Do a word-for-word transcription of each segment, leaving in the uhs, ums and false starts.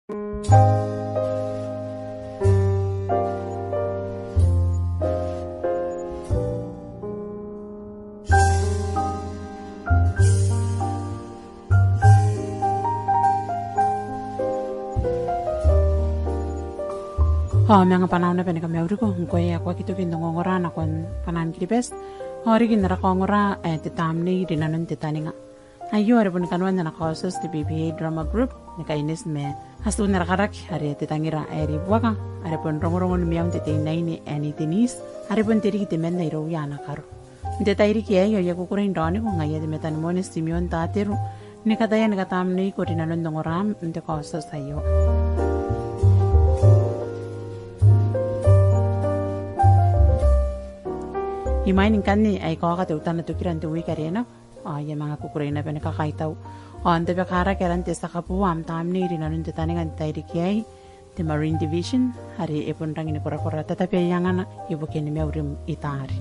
Ao manga bwanau naba ni kamauriko ngkoe ae ko aki toki n ongongora nakon Bwanaan Kiribati, ao riki n ara kaongora ae Te Tamnei Rinanon te Taninga. Aio are bon kanoan ana kaotioti te B P A Drama Group, ni kaineti ma atun ara karaki are Te Tangira ae Ribuaka, are bon rongorongon maiun te teinnaine ae Nei Denise, are bon te rikitemanna irouia ana karo. N te tairiki aei ao I a kukurei n raoniko ngaia Te Metanimone Timeon Tateru, ni kataia ni katamneiko rinanon ongoraam n te kaotioti aio. Imwain ngkanne ae I kaoka teutana tokira n te wiiki are nako, ao I a manga kukurei naba ni kakaitau ao n tabekarake aran te tia kabooa am tamnei rinanon te taninga n te tairiki aei, te Marine Division, are e bon rangi ni korakora tatabeaiangana ibukin maurim i taari.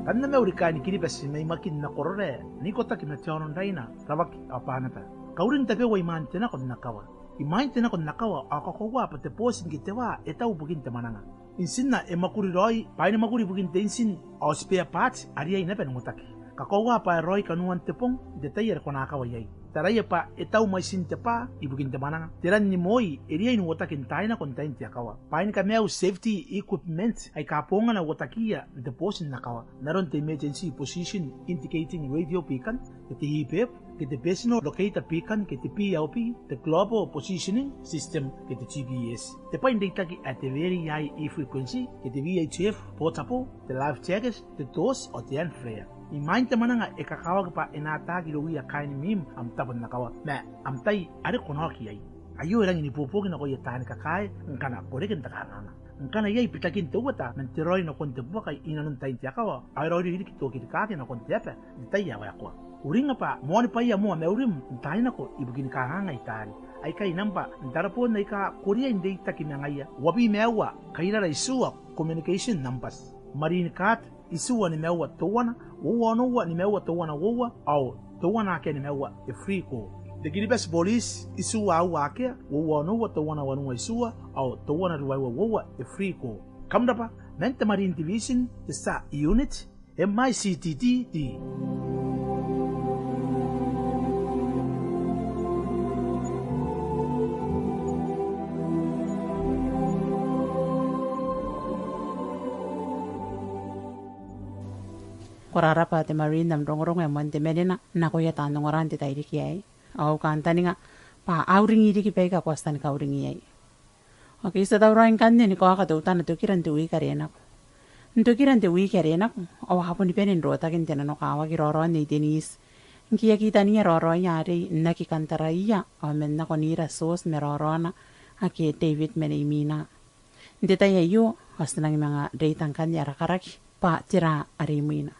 Kam na mauri kaain Kiribati mai Makin nako Arorae, n ikotaki ma te aono n Raina, Rawaki ao Banaba. Kauring tabeua imwain te nako n akawa. Imwain te nako n akawa, ao kakoaua bwa te booti ke te waa e tau ibukin te mwananga. Intinna e mwakuri raoi, bwaai ni mwakuri ibukin te intin ao spare parts a riai naba n uotaki. Kakoaua bwa e raoi kanoan te bong n te tai are ko na akawa iai. Taraia bwa e tau mwaitin te bwaa ibukin te mwananga. Te ran ni moi e riai n uotaki n taai nako n tain te akawa. Bwaai ni kamaiu, safety equipment, aika bongana uotakiia n te booti n akawa, n aron te emergency position indicating radio beacon, ke te EPIRB, ke te personal locator beacon, ke te PLB, te global positioning system, ke te GPS. Te bwai n reitaki ae te very high frequency, ke te VHF portable, te life jacket, te torch ao te hand flare. Imwain te mwananga e kakawaki bwa e na ataaki irouia kaain mwiim am tabo n akawa ma am tai are ko na oki iai. Aio e rangi n ibuobuoki nakoia taani kakae ngkana ko reke n te kanganga. Ngkana iai bitakin te uota man te raoi nakon te buaka inanon tain te akawa, ao e raoiroi riki te okirikaki nakon te aba n te tai ae waekoa. Uringa bwa moanibwaia moa maurim n taai nako ibukin kanganga i taari. Aikai nambwa n tareboon aika ko riai n reitaki ma ngaia, uabwi ma aua kairara itiua communication numbers. Marine Guard, itiua nimaua teuana, uoua onoua nimaua teuana uoua, ao teuana akea nimaua e free call. Te Kiribati Police, itiua aua akea, uoua onoua teuana wanua itiua, ao teuana ruaiwa uoua e free call. Kam rabwa, man te Marine Division, te SAR Unit, M I C T T D. Ko rarabwa te Marine n am rongorongo ae moan te manena nakoia taan ongora n te tairiki aei. Ao au kantaninga bwa a uringi riki baika ko a tia ni kauring iai. Ao ke ti a tauraoi ngkanne ni kaoka teutana tokira n te wiiki are nako. N tokira n te wiiki are nako, ao a boni bane n rotaki n te nanokawaki raoraon Nei Denise. Ngke e a kitaniia raoraoia arei n aki kan taraia, ao man nako n ira Tioti ma raoraona ake David ma Nei Mina. N te tai aio, ao ti nang manga reita ngkanne ara karaki bwa tera are imwina.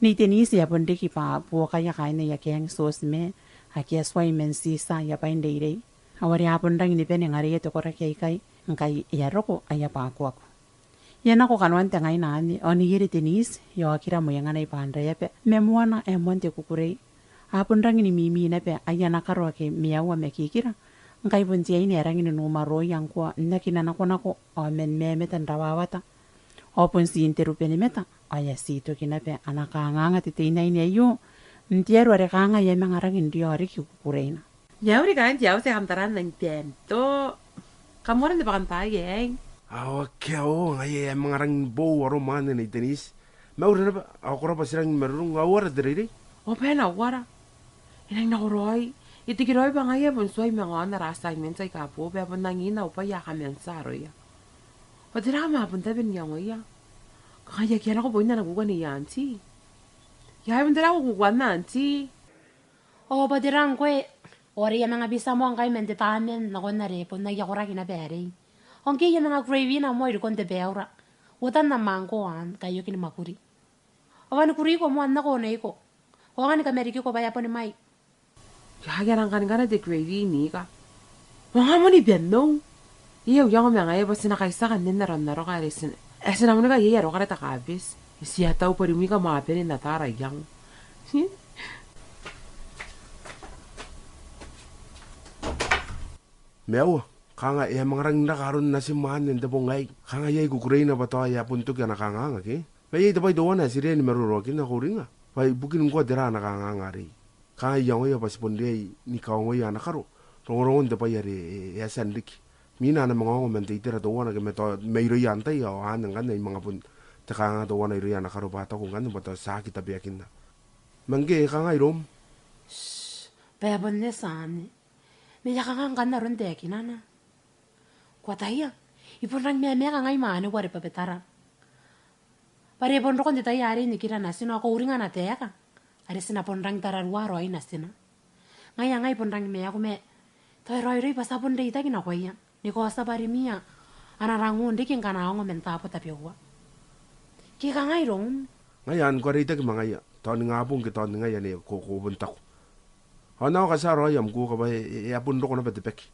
Nei Denise e a bon riki bwa buokaia kaain aia gang Tioti ma ake a tuai man tiitia aia bwai n reirei. Ao are a bon rangi ni bane ngareia te koraki aikai, ngkai e a roko aia bwakuaku. E a nako kanoan te ngaina anne, ao Nei Denise e a okira mwenganai bwa n raeaba ma moana ae moan te kukurei. A bon rangi ni mimi naba aia ana karo ake Meaua ma Kikira, ngkai bon te aine ae rangi n numarooia ngkoa n aki nanakonako ao man mamata n rawawata. Ao bon tii n te rubenimata, ao e a tii toki naba ana kangaanga te teinnaine aio n te aro are kanga e a manga rangi n riao riki kukureina. E a uri kaain te auti ae kam tara n nang bento. Kam ora n te bwakantaai aei? Ao akea, ao ngaia e a manga rangi ni boou arom anne Nei Denise. Mauri naba, ao ko rabwa ti rangi ni marurung, ao e uara te reirei? Ao bwa e na uara. E nang nakoraoi. E tikiraoi bwa ngaia e bon tuai manga on ara assignment aika boou bwa e bon nangi nau bwa e a kaman tia aroia. Ao tera ae kam a bon tabe n iangoia? Kanga I aki nako bon n ana kuka Nei Auntie. Ia, e bon tera ae ko kukuanna Auntie? Ao bwa tera ngkoe? Ao are I a manga bitia moa ngkai man te tamen nakon are bon aia koraki naba arei. Ao ngke I a manga gravy-na moa irikon te baura. Uotan am angko anne ngkai I oki ni mwakuri. Ao a ni kuriko moa n nako neiko. Ao a nang ni kamarikiko bwa e a boni mai. Ia, I a nang kan ngkana te gravy n ika. Ao nga moa ni bia nou. Ia, I a iango ma ngaia bwa ti na kaitiaka n nen aron aroka are ti na, e, ti na monika iai arokara te kabeti. Ti a tau bwa rimwi ka ma bene n ataara iango. Ma e aua, kanga e a manga rang n raka aron natim anne n te bong aei. Kanga iai kukureina bwa tao e a bon toki ana kanganga ke. Ma iai te bwai teuana ae ti riai ni maroroakinna, ko uringa? Bwa ibukin ngkoa tera ana kanganga arei. Kanga iangoia bwa ti bon riai ni kaongoia ana karo rongorongon te bwai are e, e a tia n riki. Imwina a na manga ongo man te itera teuana ke ma tao mairouia antai ao anne ngkanne ai manga bon te kanganga teuana irouia ana karo bwa a taku ngkanne bwa tao ti aki tabeakinna. Ma ngke e kangai iroum? Shh, bwa e a bon eti anne. Ma e a kanga ngkanne aron taekinana? Ko ataia, I bon rangi ni mamaaka ngai ma anne are bwa Betara. Bwa are e bon roko n te tai arei nikira natina ao ko uringa ana taeka are ti na bon rangi n tararuaa raoi natina. Ngaia ngai I bon rangi ni maaku ma tao e raoiroi bwa ti a bon reitaki nakoia ni kaotia bwa rimwia a na rang un riki ngkana a ongo man taabo tabeua. Ke e kangai iroum? Ngaia anne, ko a reitaki ma ngaia, tao ningabong ke tao ningai anne ko, ko bon taku. Ao N na oka tia raoi am kuuka bwa e, e, e a bon roko naba te baki.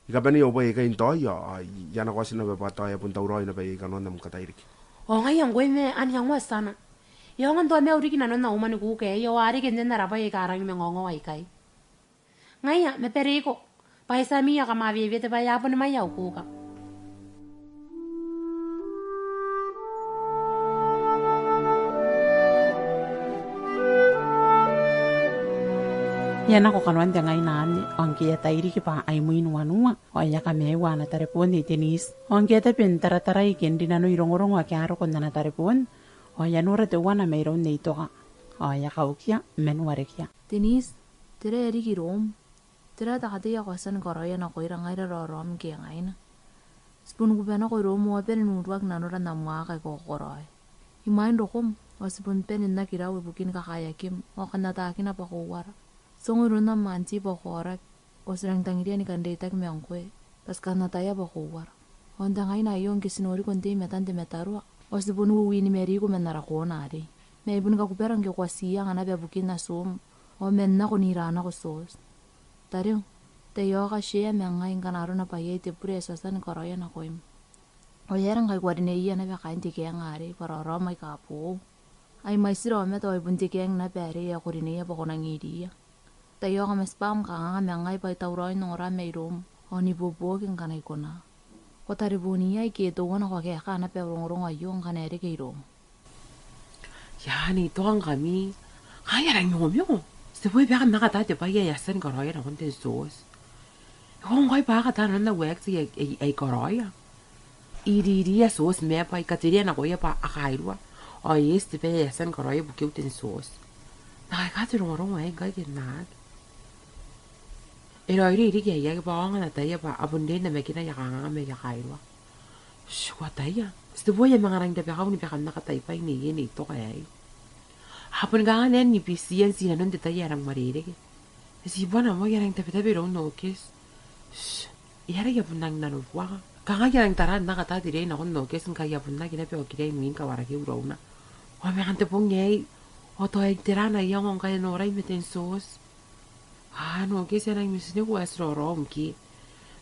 I kabanei au bwai aikai n taoia, ao I a nako ati naba bwa tao e a bon tauraoi naba iai kanoan am katairiki. Ao ngaia ngkoe ma an iangoa tiana. E aonga n tao maiu riki nanon au mani kuuka aei, ao a reke nnen ara bwai aika rangi ni mangaongao aikai. Ngaia, ma bareiko, bwa e tia mwiia kam a wewete bwa e a bon mwaia au kuuka. E a nako kanoan te ngaina anne, ao ngke e a tairiki bwa ai mwin wanua, ao e a kamaiua ana tareboon Nei Denise. Ao ngke e a tabe n taratarai ke n rinanoi rongorongo ake a roko n ana tareboon, ao e a nora teuana mairoun Nei Toka. Ao e a kaukia man warekia. Denise, tera ae riki iroum? Tera te katei ae ko a tia ni karaoia nakoira ngaira raoraom ngke ngaina? Ti bon kuba nako iroum ao a bane n uruaki nanora n am waaki ae ko karaoia. Imwain rokom, ao ti bon bane n aki rau ibukin kakaeakim, ao kan ataakina bwa ko uara. Ti ongo iroun am auntie bwa ko aoraki, ao ti rangi n tangiria ni kan reitaki ma ngkoe, bwa ti kan ataia bwa ko uara. Ao n te ngaina aio ngke ti noriko n tei i matan te mataroa, ao ti bon uiuini mariko man ara koona arei. Ma I bon kakubara ngke ko a tia anga naba bukin atum, ao man nako n ira nako Tioti. Tariu, taiaoka share ma ngai ngkana arona bwa iai te bure ae ti a tia ni karaoia nakoim. Ao e aera ngkai ko a rineia naba kaain te kaeng arei bwa raoraom aika boou? Ai mwaitira aomata ao ai bon te kaeng naba arei ae ko rineia bwa ko nang iriia. Taiaoka ma tibwa am kanganga ma ngai bwa I tauraoi n ongora mairoum, ao n ibuobuoki ngkana I kona. Ko tareboon iai ke teuana ko a kaeka naba au rongorongo aio ngkana e reke iroum? Ia, Nei Toka, ngkami, kanga I a rangi ni ongoongo. Ti tebo bwa e a kan aki ata te bwai ae I a tia ni karaoia nakon Ten Tioti. E koaua ngkai bwa e a aki ata nanon au aekti ae, ae, ae I karaoia. I iriia Tioti ma bwa I katerea nakoia bwa a kairua. Ao e eti te bwai ae I a tia ni karaoia ibukiu Ten Tioti. N na kaeka te rongorongo aei ngkai ke n na aki? E raoiroi riki ae I aki, bwa aonga n ataia bwa a bon riai n namakina aia kanganga ma aia kairua. Shh, ko ataia. Ti tebo bwa e a manga rangi n rabakau ni bwakanna kataibwai neiei Nei Toka aei. A boni kanga naba ni bitiia n ti nanon te tai ae rang uarereke. E tibwa ana moa e a rangi n tabetabe iroun Nokes. Shh, e aera e a bon rangi n nanobuaka? Kanga e a rangi n tara n aki ata te riai nakon Nokes ngkai e a bon aki naba okira imwin kawarakeu irouna. Ao manga n te bong aei, ao tao e a tera ana iango ngkai e norai ma Ten Tioti? Aa, Nokes, e a rangi n mitiniko ae ti raoraom ke.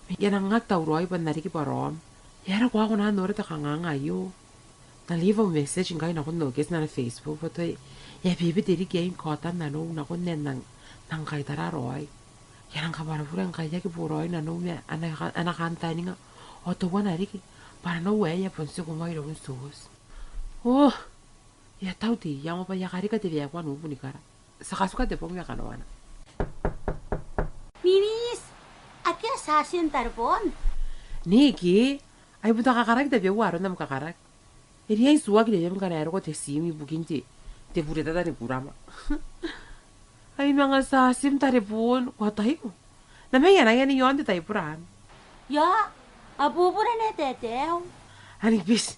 Ma I a nang aki tauraoi bwa N na riki bwa raom. E aera ko a kona n nora te kanganga aio? N na leave au message ngkai nakon Nokes n ana Facebook, bwa tao e a bebete riki ae I kaota nanou nakon ae N nang, nang kaitara raoi. E a nang kabwarabure ngkai e aki boraoi nanou ma ana, ana kantaninga. Ao teuana riki, bwa nanou aei e a bon tiku moa iroun Tioti. Oh, e a tau te iango bwa e a karika te waekoa n ubu ni kara. Ti a katuka te bong ma kanoana. Mimis, akea tiatin tareboon? Nei ke, ai bon te kakaraki tabeua aron am kakaraki. E riai n tuaki neiem ngkana e roko te tim ibukin te, te buretata ni kurama. Ai manga tiatim tareboon, ko ataiko. N na mai anai anne i aon te taibora anne. Ia, a bubura naba te teu. Anne beti.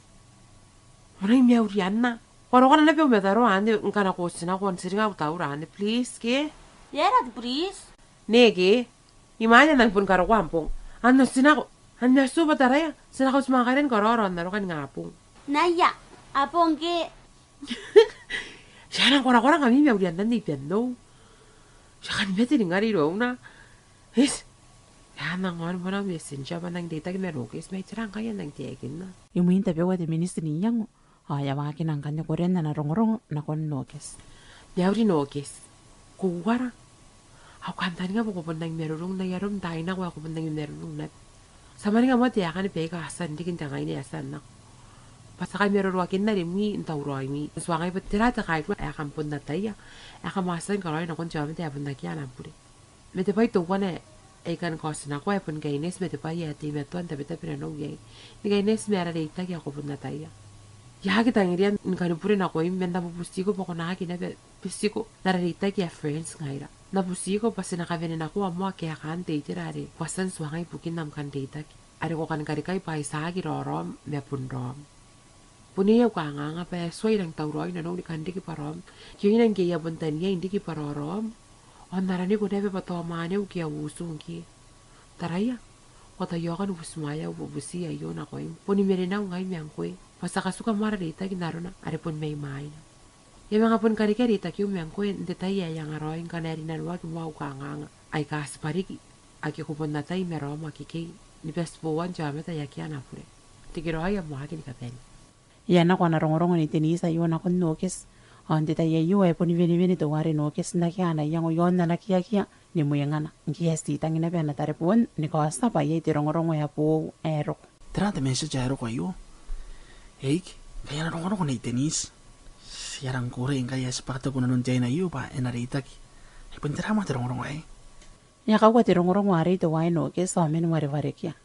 Ko nang mauri Anna. Ko a roko naba i au mataroa anne ngkana ko tia n nako, ao n tiringa au taura anne, please ke. E aera te please? Nei ke, imwain ae N nang bon karokoa am bong. Ao n otinako, ao n atu bwa taraia, ti na kauti mwakuri ni karaoa raoi n aron kaningabong. N aia, a bong ke. Ti a nang korakora ngkami mauri Anna Nei Benno. Ti a kan mate ni ngare irouna. Is. E a nang on bwa N nang messenger bwa N nang reitaki ma Nokes, ma e tera ngkai ae N nang taekinna. Imwin tabeua te miniti n iango, ao e a waakina ngkanne korean ana rongorongo nakon Nokes. Mauri Nokes. Ko uara? Au kantaninga bwa ko bon rangi ni marurung, n ai arom n taai nako ae ko bon rangi ni marurung naba. Ti a maninga moa te aekan baika a tia n riki n te ngaina ae e a tia n nako. Bwa ti a kai maroroakinna rimwi n tauraoimi. N tuangai bwa tera te kairua ae kam bon ataia ae kam a tia ni karaoi nakon te aomata ae bon akea ana bure. Ma te bwai teuana ae I kan kaotinako ae bon kaineti ma te bwai ae teimatoa n tabetabe nanou iai. Ni kaineti ma ara reitaki ae ko bon ataia. I aki tangiria ni kani bure nakoim, ma N na bubutiko bwa ko na aki naba bitiko n ara reitaki ae friends ngaira. N na butiko bwa ti na kawenenakoa moa kaekaan te itera are ko a tia n tuangai ibukin am kan reitaki, are ko kan karikai bwa ai tiaki raoraom ma bon raom. Bon iai au kanganga bwa e tuai rangi n tauraoi nanou ni kan riki bwa raom, kioina ngke I a bon tania n riki bwa raoraom. Ao N na araniko naba bwa tao mwaaneu ke au utu ngkoe. Taraia, ko a taiaoka ni butimwaea au bubuti aio nakoim. Bon I marenau ngai ma ngkoe, bwa ti a katuka moa ara reitaki n arona are bon mai mwaina. I a manga bon karekea reitakiu ma ngkoe n te tai ae angaraoi ngkana e rinanoaki moa au kanganga aika tibwa riki ake ko bon atai ma raom akekei ni bati bouan te aomata ae akea ana bure. Tekeraoi am waaki ni kabane. E a nako ana rongorongo Nei Denise aio nakon Nokes. Ao n te tai aio e boni wenewene teuare Nokes n akea ana iango iaon ana kiakia ni mwengana, ngke e a tii tangi naba ana tareboon ni kaotia bwa iai te rongorongo ae boou ae roko. Tera te message ae roko aio? Eik, kai ana rongorongo Nei Denise. E a rang kukurei ngkai e a tibwa taku nanon te aine aio bwa e na reitaki. Ai bon tera moa te rongorongo aei? E a kauka te rongorongo arei teuaei Nokes ao man warewarekia.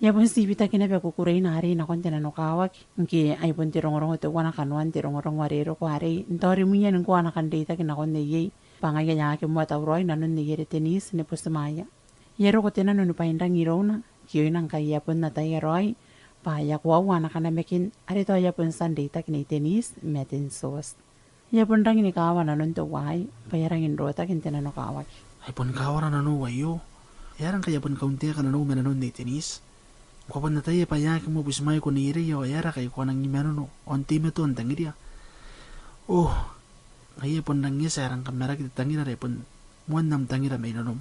E a bon tii bitaki naba kukureina arei nakon te nanokawaki, ngke ai bon te rongorongo teuana kanoan te rongorongo are e roko arei, n tao rimwiia ngkoa ana kan reitaki nakon neiei, bwa ngaia e a aki moa tauraoi nanon neiere Denise ni butimwaea. E a roko te nano ni bwainrang irouna, kioina ngkai e a bon ataia raoi bwa e a koaua ana kanamakin are tao e a bon tia n reitaki Nei Denise ma Ten Tioti. E a bon rangi ni kawa nanon teuaei, bwa e a rangi n rotaki n te nanokawaki. Ai bon kawara nanou aio. E aera ngkai e a bon kauntaeka nanou ma nanon Nei Denise? Ko a bon ataia bwa e aki moa butimwaeko neierei ao e aera ngkai ko a nang imanono ao n teimatoa n tangiria? Oh, ngaia e bon rangi n eti ae e rang kamaraki te tangira are bon moan am tangira mai nanom.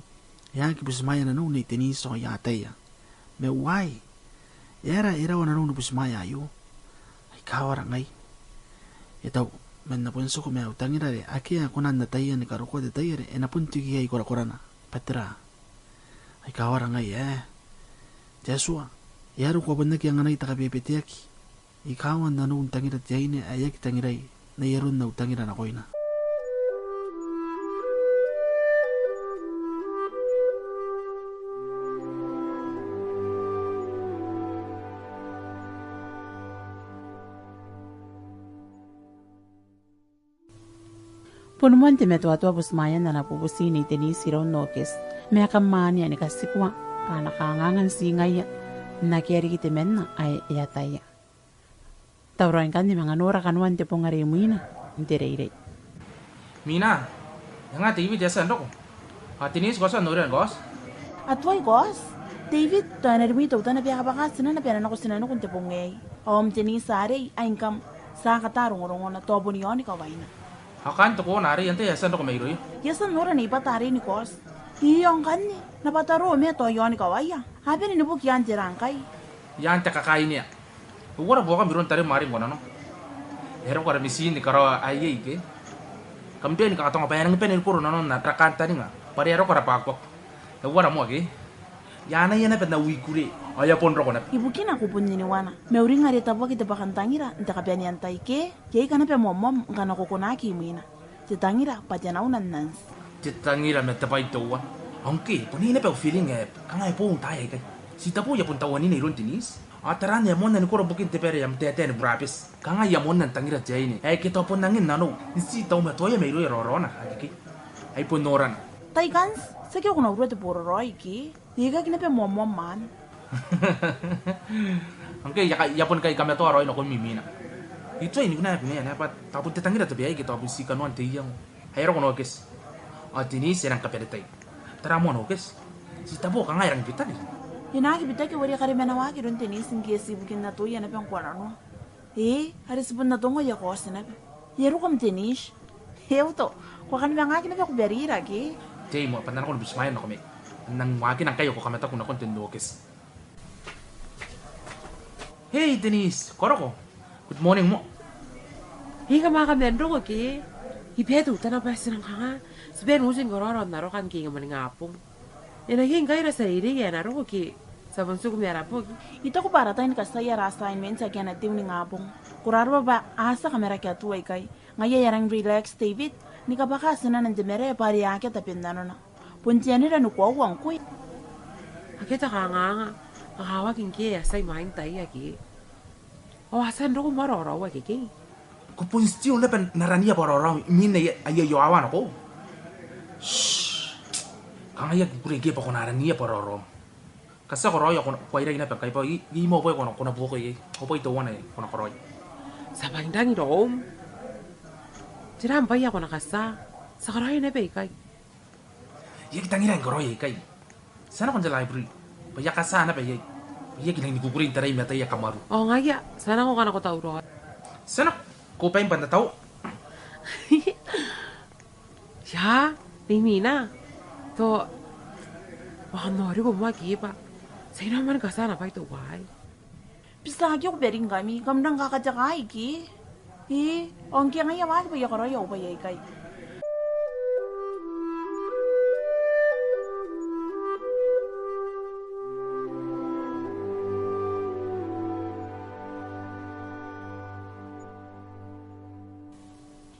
E aki butimwaea nanou Nei Denise ao I ataia. Ma why? E aera e rawa nanou ni butimwaea aio? Ai kawara ngai. E tau, ma N na bon tiku ma au tangira are akea ae kona n ataia ni karokoa te tai are e na bon toki iai korakorana. Bwa tera? Ai kawara ngai, e. Te Atua, e a roko ko a bon aki anganai te kabebeteaki. I kawa nanou n tangira te aine ae aki tangirai n ai aron au tangira nakoina. Bon moan te matoatoa butimwaean ana bubuti Nei Denise iroun Nokes. Ma e kammania ni katikua bwa ana kanganga n tii ngaia n akea riki temanna ae e ataia. Tauraoi ngkanne ni manga nora kanoan te bong are imwina n te reirei. Mina, e nga David e a tia n roko? Ao Denise ko a tia n noria ni kaoti? A tuai kaoti. David, tao e na rimwi teutana bwa e a kabwaka tinana bwa e na nako tinaniku n te bong aei. Ao am Denise arei, ai ngkam, ti a kata rongorongona, tao bon iaoni kawaina. Ao kaain te koona arei, antai ae e a tia n roko mairouia? I a tia n nora nei bwata arei ni kaoti. Io ngkanne, N na bwata roo ma tao iaoni kawaia. A bane ni buki iaan tera ngkai? Iaan te kakainea. E uara buakam iroun tarem arei ngkoananoa? E roko ara mitiin ni karaoa aei ke? Kam bane ni kakatonga bwa e nangi bane ni koro nanon ara kantaninga bwa are e a roko ara bwakuaku. E uara moa ke? I anaia naba n au ikure, ao e a bon roko naba. Ibukina ko bon niniwana. Ma uringa are e tabuaki te bwakantangira n te kabanean tai ke? E aki naba moamoam ngkana ko konaki imwina. Te tangira bwa te nauna n anti. Te tangira ma te bwai teuana. Ao ngke, bon iai naba au feeling ae kanga e boou n taai aikai. Ti tabo I a bon tauanina iroun Denise. Ao taraan ae moanna ni koro bukin te bwai are e a mwaiti taetae ni burabeti. Kanga I a moanna n tangira te aine ae ke tao bon angin nanou n ti taumatoaia mairouia raoraona akekei. Ai bon norana. Tai kanti, tiaki ko na urua te boraraoi ke? E aki naba moamoam maan. Ao ngke I a ka-, I a bon kai kamatoa raoi nakoimi Mina. I tuai ni kunaia kunaia naba bwa tao bon te tangira te bwai aei ke tao bon ti kanoan te iango. Ai e roko Nokes. Ao Denise e nang kabanetai. Tara moa Nokes. Ti tabo kanga e rangi bitaki? E na aki bitaki, wari karemanawaki iroun Denise ngke e ti ibukin natoia naba ngkoananoa. E, are ti bon atonga aia kaoti naba. E a roko am Denise. E uto, ko a kan manga aki naba kuberira ke? Tei moa, bwa N na nako ni butimwaea nakoimi. N nang waakina ngkai ko kamataku nakon Ten Nokes. Hei Denise, ko roko? Good morning moa. Ika ma kam a roko ke? I bwa teutana bwa ti nang kanga, ti bwa n uti ngkoraora n aroka ngke e a mwaningabong. E na iai ngkai ara tia reirei ae e na roko ke ti a bon tiku ma ara boki? I taku bwa ara tai ni katiai ara assignment ake a na teu ningabong. Ko rabwa bwa a tia kamaraki Atua ikai. Ngaia e a rang relax David, ni kabwaka tinana n te marae bwa are akea taben nanona. Bon te anera ni koaua ngkoe. Akea te kanganga, kakawaki ngke e a tia imwain taai ake. Ao a tia n roko moa raoraou akekei. Ko bon still naba n araniia bwa raoraou, imwin aia, aia iowawa nako. Shh. Kanga I aki kukurei ngke bwa ko na araniia bwa raoraou. Katia karaoia ko na, ko a irai naba ngkai bwa I, I moa bwa ko na, ko na buoko iai. Ao bwa I teuana ae ko na karaoia. Ti a bwainrang iroum. Tera am bwai ae ko na katia? Ti a karaoia naba ikai. I aki tangira ni karaoia ikai. Ti a nako n te library. Bwa I a katia naba iai. I aki rangi ni kukurei n tarai mataia kamaru. Ao ngaia, ti a nako ngkana ko tauraoi. Ti a nako, ko bae n bwa n tatau. Ia, Nei Mina. Tao, ao noriko moa ke bwa ti a ina mani katia ana bwai teuaei. Bita aki ko beri ngkami, kam nang kakateka aei ke? Ii, ao ngke ngaia waaki bwa I a karaoia au bwai aikai.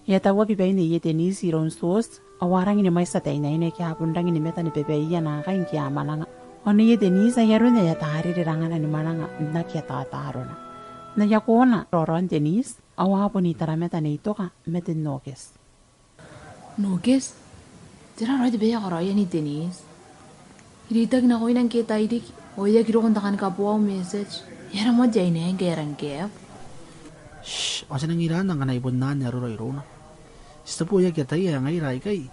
E a tauaki bain Nei Denise iroun Tioti, ao a rangi ni mwaiti ataeinnaine ake a bon rangi ni mata ni babaia naakai ngke a mwananga. Ao Nei Denise ai aron ae e a tariri rangana ni mwananga n aki atatarona. N aia koona raoraon Denise, ao a bon itaramata Nei Toka ma Ten Nokes. Nokes? Tera raoi te bwai ae e karaoia Nei Denise? I reitaki nakoina ngke tairiki, ao e aki roko n takan kaboa au message. E aera moa te aine aei ngkai e rang keabu? Shh, ao ti nang iraanna ngkana e bon anne arora irouna. Ti tebo e aki ataia ae ngaira aikai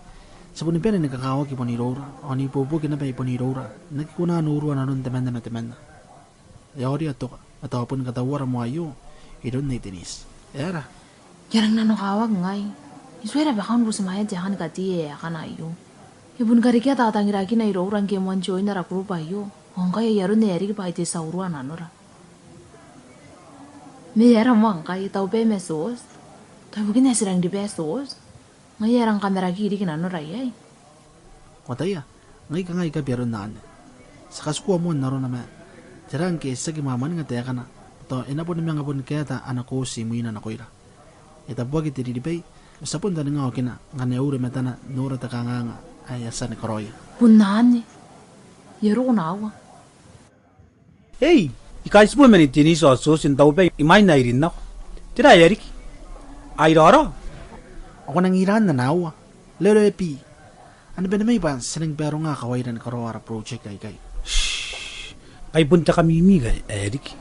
ti boni bane ni kakawaki bon iroura, ao n ibuobuoki naba i bon iroura, n aki kona n urua nanon temanna ma temanna. E a oria Toka, ma tao bon katauara moa aio iroun Nei Denise. E aera? I a rangi n nanokawaki ngai. I tuai rabakau ni butimwaea te anga ni katei ae akana aio. E boni karekea tatangirakina iroura ngke e moan join ara group aio. Ao ngkai ai aron ae e a riki bwa ai te tia urua nanora. Ma e aera moa ngkai, e tau bwa e ma Tioti? Tao ibukin ae ti rangi ni bwa Tioti. Ngaia e rang kamaraki riki nanora iai. Ko ataia, ngai kanga I kabi aron anne. Ti a katikua moa n arona ma tera ngke ti aki mwamwaninga taekana, tao e na boni manga boni kaeta ana course imwina nakoira. E tabuaki te riribai, ma ti a bon taninga okina ngkana e ure matana n nora te kanganga ae e a tia ni karaoia. Bon anne. E a roko nawa. Ei, I kaitibo ma Nei Denise ao Tioti n taubwai imwain ae I rin nako. Tera ae e a riki? Ai raoraou? Ao ko nang iraanna nawa. Lero e bi. Ane bane mai bwa ti nang baronga kawaira ni karaoa ara project aikai. Shh. Kai bon te kamimi ngkai ae e a riki.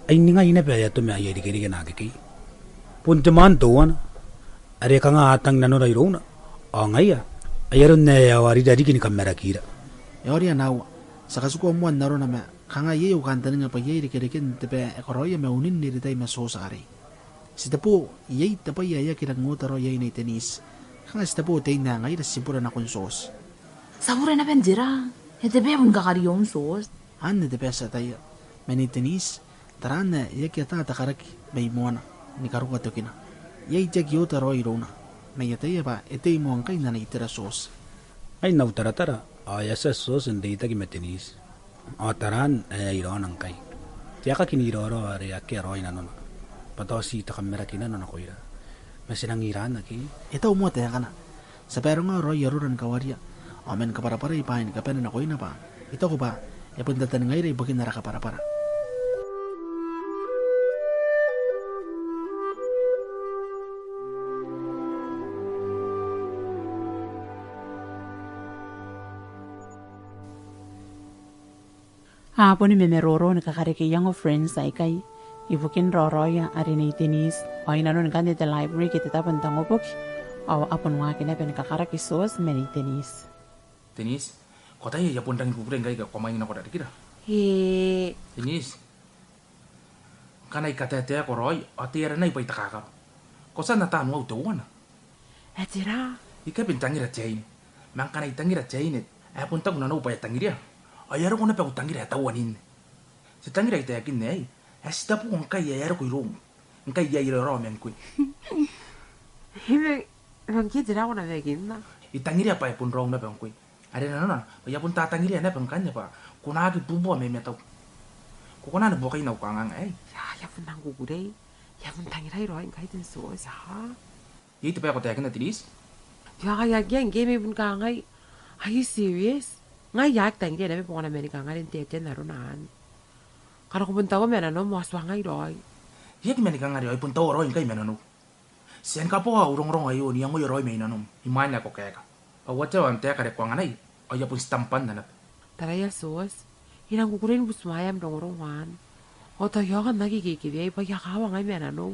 Ai ningai naba ae e a toma aia irekereke n akekei. Bon te maan teuana are kanga a tang nanora irouna. Ao ngaia, ai aron ae e a warira riki ni kamarakira. E oria nawa. Ti a katikua moa n arona ma kanga iai au kantaninga bwa iai irekereken te bwai ae e karaoia ma unin n iritai ma Tioti arei. Ti tebo, iai te bwai ae e aki rang ota raoi iai Nei Denise. Kanga ti tebo tein ae ngaira ti bura nakon Tioti. Ti a bure naba n tera? E te bwai ae bon kakarion Tioti. Anne te bwai ae ti ataia. Ma Nei Denise, taraan ae e aki ata te karaki mai moana ni karokoa tokina. Iai te aki ota raoi irouna. Ma I ataia bwa e tei moa ngkai n ana itera Tioti. Ai n au taratara, ao e a tia Tioti n reitaki ma Denise. Ao taraan ae e a iraona ngkai. Te aekaki n iraorao are akea raoi nanona. Bwa tao ti te kamaraki nano nakoira. Ma ti nang iraanna ke? E tau moa taekana. Ti a baronga raoi arora ni kawaria. Ao man kabwarabwarai bwaai ni kabane nakoina bwa I taku bwa e bon tataningaira ibukin ara kabwarabwara. A boni mamaroro ni kakareke iango friends aikai ibukin raoraoia are Nei Denise, ao i nanon ngkanne te library ke te tabo n tangoboki, ao a bon waaki naba ni kakaraki Tioti ma Nei Denise. Denise, ko ataia I a bon rangi ni kukurei ngkai ko a mwaing nako rarikira. Ee. Denise, ngkana I kataetaeko raoi, ao tei aranai bwa I takakaro. Ko tia n ata anuau teuana? Ae tera? I kabi n tangira te aine. Ma ngkana I tangira te aine ae bon taku nanou bwa e a tangiria, ao e a roko naba au tangira ae tauaninne. Te tangira ae I taekinna aei, ae ti tabo ngkai ae e a roko iroum ngkai I a iraorao ma ngkoe. Ebe, Ngke tera ko na waekinna? I tangiria bwa e bon raou naba ngkoe. Are nanona bwa I a bon tatangiria naba ngkanne bwa ko na aki bubua mai matau. Ko kona ni buokai n au kanganga aei? Ia, I a bon nang kukurei. I a bon tangirai raoi ngkai Ten Sos, ia. Iai te bwai ae ko taekinna, Denise? Ia, akea, akea ngke mai bon kangai. Are you serious? Ngai I aki tangiria naba bwa ko na manikangare n te, te, n arona anne. Ngkana ko bon taua ma nanom ao tuangai raoi. I aki manikangare, ao I bon taua raoi ngkai ma nanou. Ti a ni kaboa au rongorongo aio n iangoia raoi mai nanom imwain ae ko kaeka. Bwa whatever am taeka are ko anganai, ao I a bon titambanna naba. Taraia Sos, I nang kukurei ni butimwaea am rongorongo anne. Ao tao I a oka n aki kekeweai bwa I a kawa ngai ma nanou.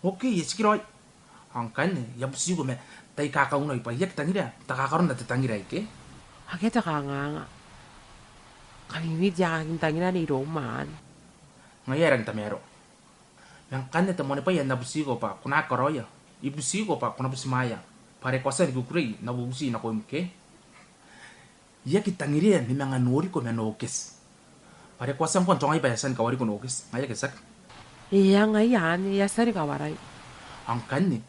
Okay, e tikiraoi. Ao ngkanne I a butiko ma tai kakaunai bwa I aki tangiria n takakaro n te tangira aikai. Akea te kanganga. Kamimi te aeka n tangira n iroum anne. Ngaia e rangi n tamaroa. Ma ngkanne te moanibwai ae N na butiko bwa ko na aki karaoia, I butiko bwa ko na butimwaea bwa are ko a tia ni kukurei n au bubuti nakoim ke. I aki tangiria ni manga noriko ma Nokes. Bwa are ko a tia ngkoa n tuangai bwa e a tia ni kawariko Nokes. Ngaia ke tiaki? Eng, ngaia anne, e a tia ni kawarai. Ao ngkanne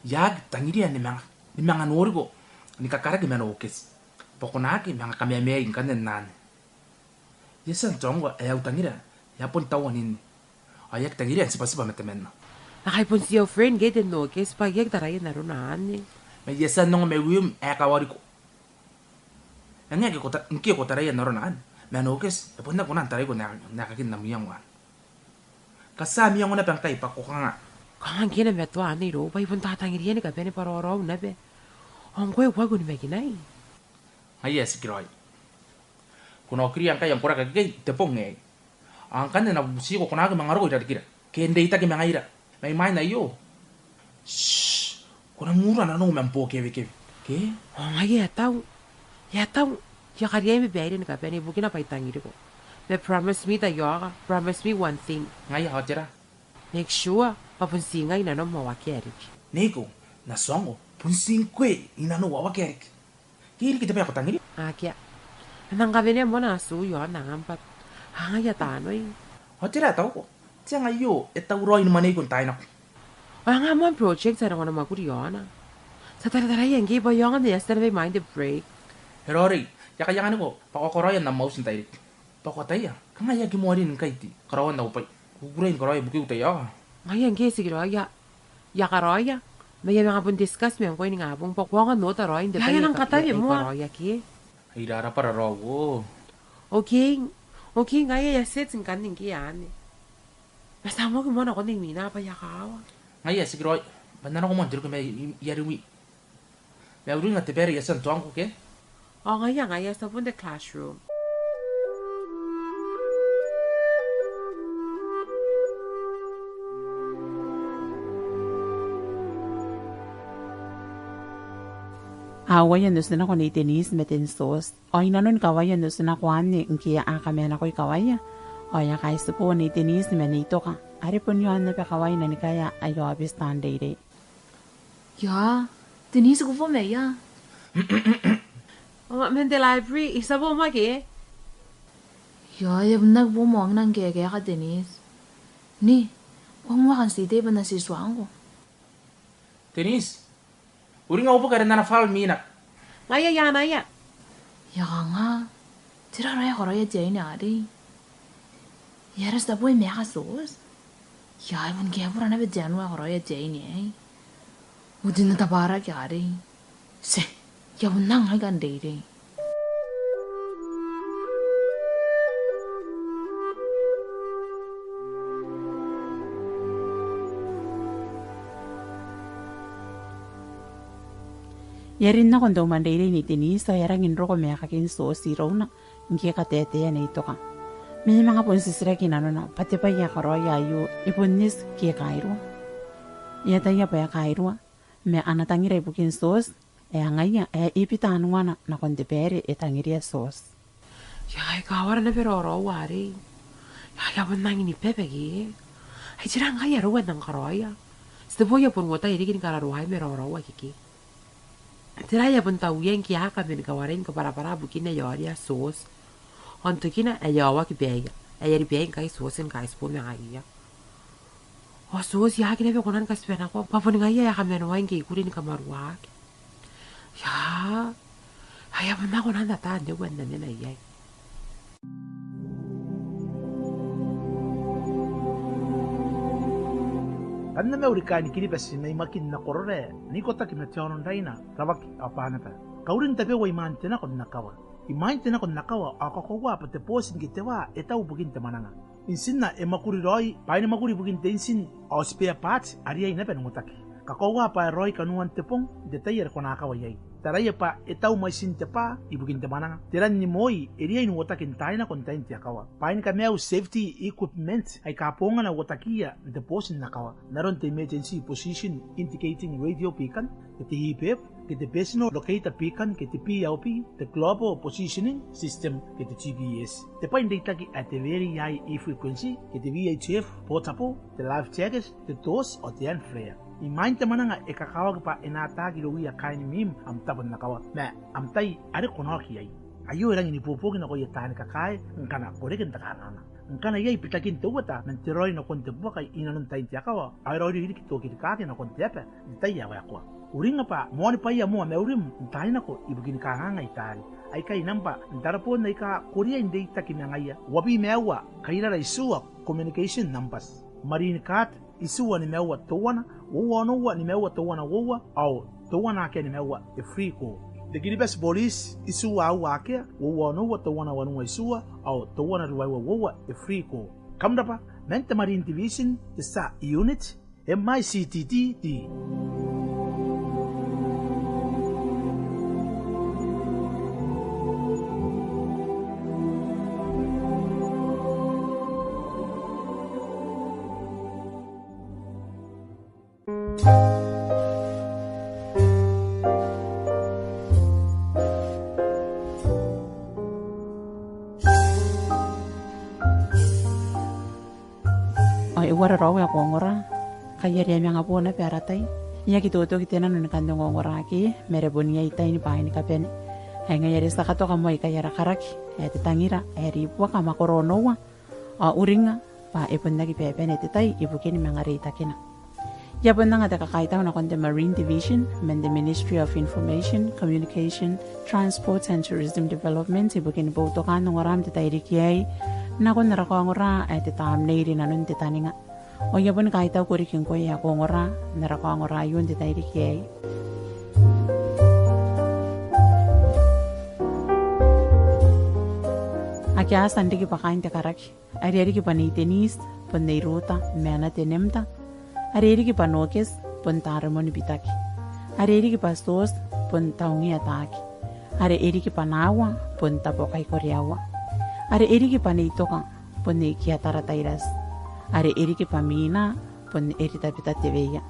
I aki tangiria ni manga, ni manga noriko ni kakaraki ma Nokes. Bwa ko na aki manga kamaemeai ngkanne n anne. I a tia n tuangko ae au tangira e a bon tauan inne. Ao I aki tangiria n tibwatibwa ma temanna. Ao kai bon ti au friend ke Ten Nokes bwa I aki taraia n arona anne. Ma I a tia n ongo mai wium ae kawariko. Ngke ko ta-, ngke ko taraia n arona anne, ma Nokes e bon aki kona n taraiko n ae, n aekakin am iango anne. Katia am iango naba ngkai bwa ko kanga. Kanga ngke e na matoa anne irou bwa I bon tatangiria ni kabane bwa raoraou naba. Ao ngkoe ko aki onimakinai? Ngaia e tikiraoi. Ko na okiria ngkai am koraki akekei te bong aei. Ao ngkanne N na bubutiko ko na aki manga roko irarikira ke n reitaki ma ngaira mai mwaina aio. Shh, ko na murua nanou ma am bo kewekewe ke? Ao ngaia e a tau. E a tau. I a kariaia babaire ni kabane ibukina bwa I tangiriko. Ma promise me, taiaoka, promise me one thing. Ngaia ao tera? Make sure bwa bon ti ngai i nanom ao akea riki. Neiko, N na tuangko bon ti ngkoe i nanou ao akea riki. Ke e riki te bwai ae ko tangiria? Akea. N nang kawenea moa natiu i aon angam bwa a ngaia taanoi. Ao tera ae tauko? Te anga aio e tauraoi ni mwaneiko n taai nako. Ao e nga moa am project ae ko na mwakuri i aona. Ti a tarataraia ngkai bwa e aonga n e a tia naba imwain te break. E raoiroi, I a kaianganiko bwa ko a karaoia n am auti n tairiki. Bwa ko ataia, kanga I aki moa rin ngkai te karaoan au bwai. Kukurei ni karaoia ibukiu, taiaoka. Ngaia ngke e tikiraoi, I a karaoia. Ma I a manga bon discuss ma ngkoe ningabong bwa ko aonga n oota raoi n te bwai ae I karaoia ke. Ai rarabwa raraou. Okay. Okay, ngaia I a set ngkanne ngke anne. Ma ti a moaki moa nakon imwina bwa I a kawa. Ngaia e tikiraoi, bwa N na nako moa n te roko ma i, i, i ariwi. Ma uringa te bwai are I a tia n tuangko ke? Ao ngaia, ngaia, ti a bon te classroom. A uaia n otinako Nei Denise ma Ten Sos. Ao i nanon kawaia n otinako anne ngke a kamaenako i kawaia, ao e a kaitibo Nei Denise ma Nei Toka, are bon i aon naba kawaina ni kaea aia aobiti taan reirei. Ia, Denise, ko bo maia? Ao man te library, I tia bo moa ke? Ia, e a bon aki bo moa ngke e kaeka Denise. Ni, ko a moa kan ti tei bwa N na ti tuangko. Denise, uringa au boki are N na file imwina. Ngaia, I anaia. Ia kanga, tera raoi ae karaoia te aine arei? Ia, are ti a bo maeka Sos? Ia, e bon kaburaa naba te anua ae karaoia te aine aei. Uti N na tabwarake arei. Ti, I a bon nang aika n reirei. E a rin nakon te umwanreirei Nei Denise, ao e a rangi n roko maekakin Sos irouna, ngke e kateatea Nei Toka. Ma e manga bon titiraki i nanona bwa te bwai ae karaoia aio e bon eti ke e kairua. E ataia bwa e kairua, ma ana tangira ibukin Sos, e a ngaia ae e bita anuana nakon te bwai are e tangiria Sos. Ia, e kawara naba raoraou arei. Ia, I a bon nangi ni bebeke. Ai tera ngkai arou ae N nang karaoia? Ti te bo I a bon uotai riki ni kararoai ma raoraou akekei. Tera ae e a bon tauia ngke e a kaman kawarai ni kabwarabwara bukin ae aoria Sos? Ao n tokina ae e a oaki bwaai, ae e a ribaai ngkai Sos ni kaitibo ma ngaiia. Ao Tioti, e aki naba kona ni katibwa nako, bwa boni ngaia ae a kamanoai ngke I kuri ni kamaruaki. Ia, ai a bon nako n ana taan te uan na mena iai. Kam na mauri kaain Kiribati mai Makin nako Arorae, n ikotaki ma te aono n Raina, Rawaki ao Banaba. Kauring tabeua imwain te nako n akawa. Imwain te nako n akawa ao kakoaua bwa te booti ke te wa e tau ibukin te mwananga. Intinna e mwakuri raoi, bwaai ni mwakuri ibukin te intin, ao spare parts a riai naba n uotaki. Kakoaua bwa e raoi kanoan te bong n te tai are ko na akawa iai. Taraia bwa e tau mwaitin te bwa ibukin te mwananga. Te ran ni moi e riai n uotaki n taai nako n tain te akawa. Bwaai ni kamaiu, safety equipment, aika bongana uotakiia n te booti n akawa, n aron te emergency position indicating radio beacon, ke te EPIRB, ke te personal locator beacon, ke te PLB, te global positioning system, ke te GPS. Te bwai n reitaki ae te very high frequency, ke te VHF portable, te life jackets, te torch ao te hand flare. Imwain te mwananga e kakawaki bwa e na ataaki irouia kaain mwim am tabo n akawa ma am tai are ko na oki iai. Aio e rangi n ibuobuoki nakoia taani kakae ngkana ko reke n te kanganga. Ngkana iai bitakin te uota man te raoi nakon te buaka i nanon tain te akawa, ao e raoiroi riki te okirikaki nakon te aba n te tai ae waekoa. Uringa bwa moanibwaia moa maurim n taai nako ibukin kanganga i taari. Aikai nambwa n tareboon aika ko riai n reitaki ma ngaia: uabwi ma aua kairara itiua, communication numbers. Marine Guard, itiua nimaua teuana, uoua onoua nimaua teuana uoua, ao teuana akea nimaua, e free call. Te Kiribati Police, itiua aua akea, uoua onoua teuana wanua itiua, ao teuana ruaiwa uoua, e free call. Kam rabwa, man te Marine Division, te SAR Unit, MICTTD. Ao e uara raou ae ko ongora? Kai are e a manga bo naba ara tai, e aki totoki te nano ni kan ongongora ake, ma are bon iai tai ni bwaai ni kabane. Ai ngaia are ti a katoka moa ikai ara karaki ae Te tangira ae ribuaka, makoro onoua. Ao uringa bwa e bon aki bebane te tai ibukin manga reitakina. I a bon anga te kakaitau nakon te Marine Division man te Ministry of Information, Communication, Transport and Tourism Development ibukin boutokaan ongoram n te tairiki aei nakon ara kaongora ae Te tamnei rinanon te taninga. Ao I a bon kaitauko riki ngkoe ae ko ongora n ara kaongora aio n te tairiki aei. Ake a tia n riki bwa kaain te karaki. Are e riki bwa Nei Denise, bon Nei Ruta Meana Tenemta. Are e riki bwa Nokes, bon Taremon Bitaki. Are e riki bwa Sos, bon Taungia Taaki. Are e riki bwa Nawa, bon Tabokai Koreawa. Are e riki bwa Nei Toka, bon Nei Kiatara Tairas. Are e riki bwa Mina, bon Eritabeta Teweia.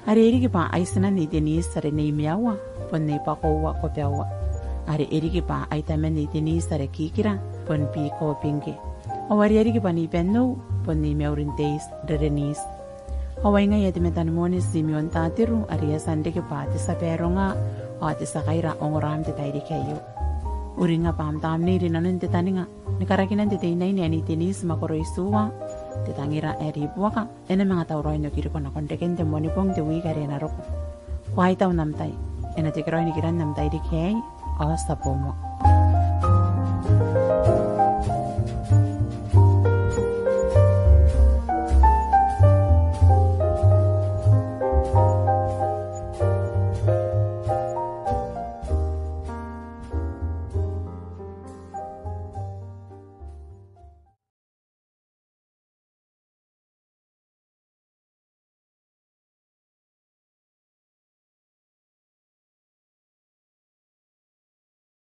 Are e riki bwa ai tinan Nei Denise are Nei Meaua, bon Nei Bakoua Kobeaua. Are e riki bwa ai taman Nei Denise are Kikira, bon Biko Binke. Ao are e riki bwa Nei Bennou, bon Nei Meurin Teis Rerenise. Ao ai ngaia te metanimone Simeon Tatiru, are e a tia n riki bwa te tia baronga ao te tia kaira ongoram n te tairiki aio. Uringa bwa am tamnei rinanon te taninga ni karakinan te teinaine ae Nei Denise makoro itiua, Te tangira ae ribuaka, e na manga tauraoi n okiriko nakon reken te Moanibong n te wiiki are e na roko. Ko a kaitau n am tai. E na tekeraoi nikiran am tairiki aei, ao ti a bo moa.